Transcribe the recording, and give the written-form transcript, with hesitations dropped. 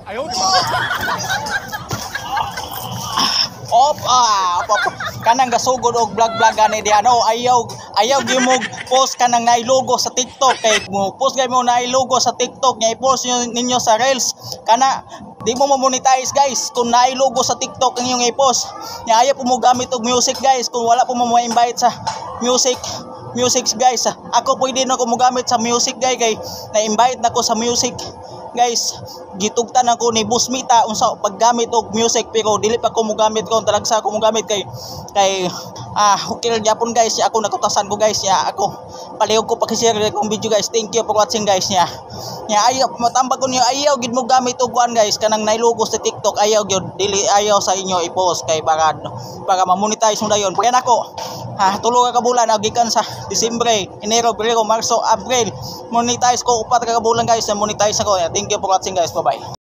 哎呦我的妈！ Op, ah, op, op. Kanang gasugod og vlog vlog gani di ano, ayaw ayaw gyud mo post kanang naay logo sa TikTok, kay mo post gay mo naay logo sa TikTok nga i-post ninyo sa Reels, kana di mo mo-monetize, guys, kung naay logo sa TikTok ang inyong i-post. Nya ayaw po mo gamit og music, guys, kung wala po mo ma-invite sa music music, guys. Ako, pwede na ko mogamit sa music, guys, kay na-invite na ko sa music, guys. Gitugtan ako ni Busmita unsa paggamit og music, pero dili pa ko mogamit ko talagsa ko mogamit kay okay gyapon, guys. Ako nakutasan ko, guys. Ya ako palihog ko paki-share akong video, guys. Thank you for watching, guys. Nya ayaw matambag ko niyo, ayaw gid mo gamit og kuan, guys, kanang nay logo sa TikTok. Ayaw gyud, dili, ayaw sa inyo i-post kay para ma-monetize mo dayon. Kaya nako ha, 3 ka bulan gikan sa Disyembre, Enero, Pebrero, Marso, Abril, monetize ko. 4 ka bulan, guys, na monetize ako. Thank you for watching, guys. Bye bye.